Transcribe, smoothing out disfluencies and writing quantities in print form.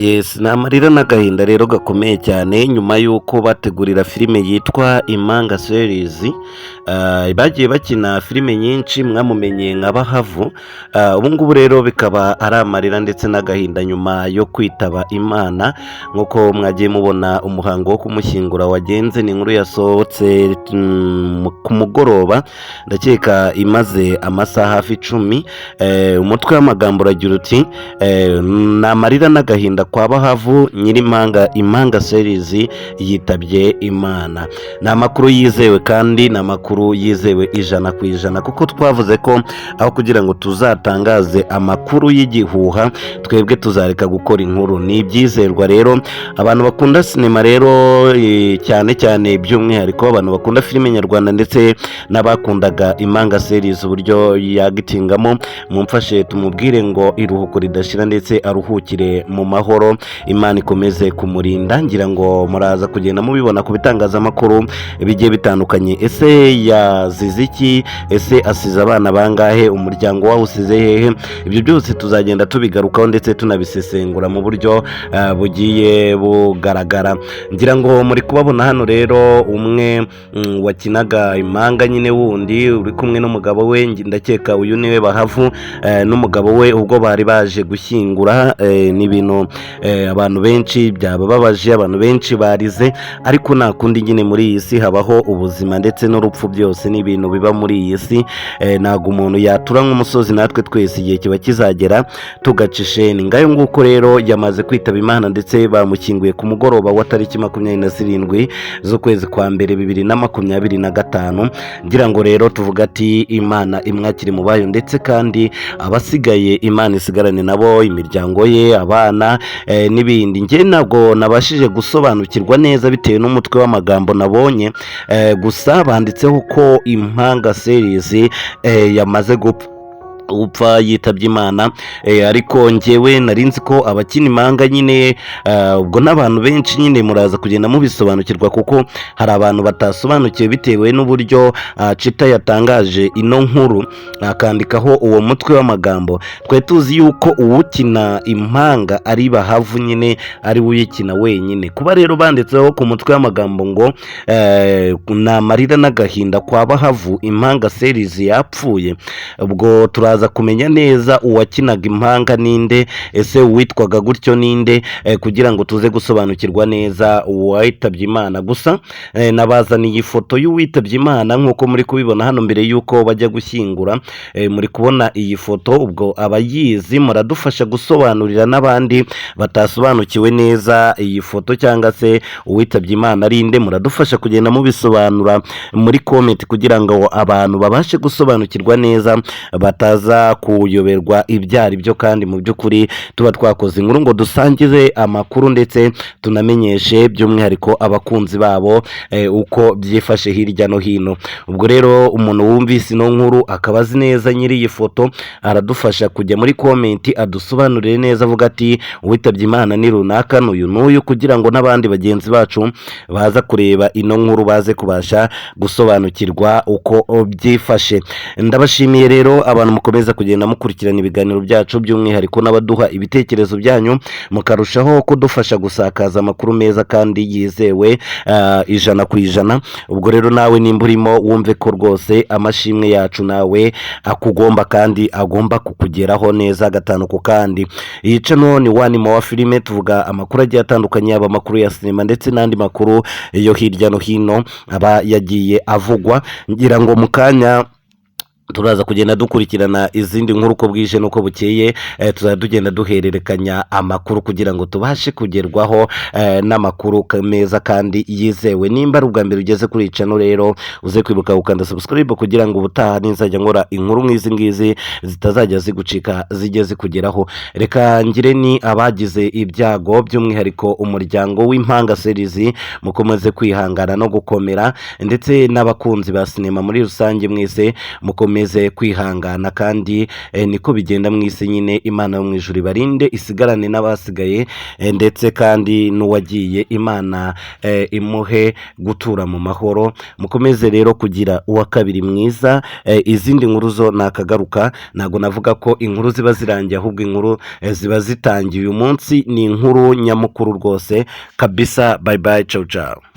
Yes, ni amarira n'agahinda rero gakomeye cyane nyuma y'uko bategurira filime yitwa Impanga Series. Bagiye bakina filime nyinshi, mwamumenye nka Bahavu. Ubu ngubu rero bikaba ari amarira ndetse n'agahinda nyuma yo kwitaba Imana, nk'uko mwagiye mubona umuhango wo kumushyingura wagenze. Ni inkuru yasohotse ku mugoroba, ndakeka imaze amasaha hafi 10. Umutwe w'amagambo uragira uti: "Ni amarira n'agahinda kwa Bahavu nyir'impanga, Impanga Series yitabye Imana." Ni amakuru yizewe kandi ni amakuru yizewe 100%, kuko twavuze ko aho kugira ngo tuzatangaze amakuru y'igihuha, twebwe tuzareka gukora inkuru. Ni ibyizerwa rero. Abantu bakunda sinema rero, cyane cyane by'umwihariko abantu bakunda filime nyarwanda ndetse n'abakundaga Impanga Series uburyo yagitingamo, mumfashe tumubwire ngo iruhuko ridashira ndetse aruhukire mu mahoro, Imana ikomeze kumurinda. Ngira ngo muraza kugenda mubibona ku bitangazamakuru bigiye bitandukanye. Ese yazize iki? Ese asize abana bangahe? Umuryango wawusize hehe? Ibyo byose tuzagenda tubigarukaho ndetse tunabisesengura mu buryo bugiye bugaragara. Ngira ngo muri kubabona hano rero, umwe wakinaga impanga nyine wundi uri kumwe n'umugabo we. Ndakeka uyu niwe Bahavu n'umugabo we ubwo bari baje gushyingura. Ni ibintu abantu benshi byabababaje, abantu benshi barize, ariko nta kundi nyine, muri iyi si habaho ubuzima ndetse n'urupfu, byose ni ibintu biba muri iyi si. Ntabwo umuntu yatura nk'umusozi, natwe twese igihe kiba kizagera tugaca isheni. Ngayo nguko rero, yamaze kwitaba Imana ndetse bamushyinguye ku mugoroba wa tariki 27 z'ukwezi kwa mbere 2025. Ngira ngo rero tuvuga ati Imana imwakire mu bayo, ndetse kandi abasigaye Imana isigarane nabo, imiryango ye, abana n'ibindi. Njye ntabwo nabashije gusobanukirwa neza bitewe n'umutwe w'amagambo nabonye, gusa banditseho ko Impanga Series yamaze gupfa, yitabye Imana. Ariko njyewe nari nzi ko abakina impanga nyine, ubwo n'abantu benshi nyine muraza kugenda mubisobanukirwa, kuko hari abantu batasobanukiwe bitewe n'uburyo Chita yatangaje ino nkuru akandikaho uwo mutwe w'amagambo. Twari tuzi yuko uwukina impanga ari Bahavu nyine, ari we uyikina wenyine. Kuba rero banditseho ku mutwe w'amagambo ngo ni amarira n'agahinda kwa Bahavu, Impanga Series yapfuye, ubwo turaza kumenya neza uwakinaga impanga ninde, ese uwitwaga gutyo ninde, kugira ngo tuze gusobanukirwa neza uwitabye Imana. Gusa nabazaniye ifoto y'uwitabye Imana nk'uko muri kubibona hano mbere y'uko bajya gushyingura. Muri kubona iyi foto, ubwo abayizi muradufasha gusobanurira n'abandi batasobanukiwe neza iyi foto cyangwa se uwitabye Imana ari nde. Muradufasha kugenda mubisobanura muri comment kugira ngo abantu babashe gusobanukirwa neza, bataza kuyoberwa ibyo ari byo. Kandi mu by'ukuri tuba twakoze inkuru ngo dusangize amakuru ndetse tunamenyeshe by'umwihariko abakunzi babo uko byifashe hirya no hino. Ubwo rero umuntu wumvise ino nkuru akaba azi neza nyiri iyi foto, aradufasha kujya muri comment adusobanurire neza, avuga ati uwitabye Imana ni runaka, n'uyu n'uyu, kugira ngo n'abandi bagenzi bacu baza kureba ino nkuru baze kubasha gusobanukirwa uko byifashe. Ndabashimiye rero abantu mukomeza kugenda mukurikirana ibiganiro byacu, by'umwihariko n'abaduha ibitekerezo byanyu mukarushaho kudufasha gusakaza amakuru meza kandi yizewe 100%. Ubwo rero nawe nimba urimo, wumve ko rwose amashimwe yacu nawe akugomba kandi agomba kukugeraho neza gatanu ku kandi. Iyi channel ni One More Filime, tuvuga amakuru agiye atandukanye, yaba amakuru ya sinema ndetse n'andi makuru yo hirya no hino aba yagiye avugwa. Ngira ngo mu kanya turaza kugenda dukurikirana izindi nkuru uko bwije n'uko bukeye, tuzajya tugenda duhererekanya amakuru kugira ngo tubashe kugerwaho n'amakuru meza kandi yizewe. Nimba ari ubwa mbere ugeze kuri iyi channel rero, uze kwibuka gukanda subscribe kugira ngo ubutaha nizajya nkora inkuru nk'izi ngizi zitazajya zigucika, zijye zikugeraho. Reka ngire ni abagize ibyago, by'umwihariko umuryango w'Impanga Series, mukomeze kwihangana no gukomera, ndetse n'abakunzi ba sinema muri rusange mwese mukomeze. Mukomeze kwihangana kandi niko bigenda mu isi nyine. Imana yo mu ijuru ibarinde, isigarane n'abasigaye, ndetse kandi n'uwagiye Imana imuhe gutura mu mahoro. Mukomeze rero kugira uwa kabiri mwiza. Izindi nkuru zo nakagaruka. Ntabwo navuga ko inkuru ziba zirangiye, ahubwo inkuru ziba zitangiye. Uyu munsi ni inkuru nyamukuru rwose kabisa. Bye bye, ciao ciao.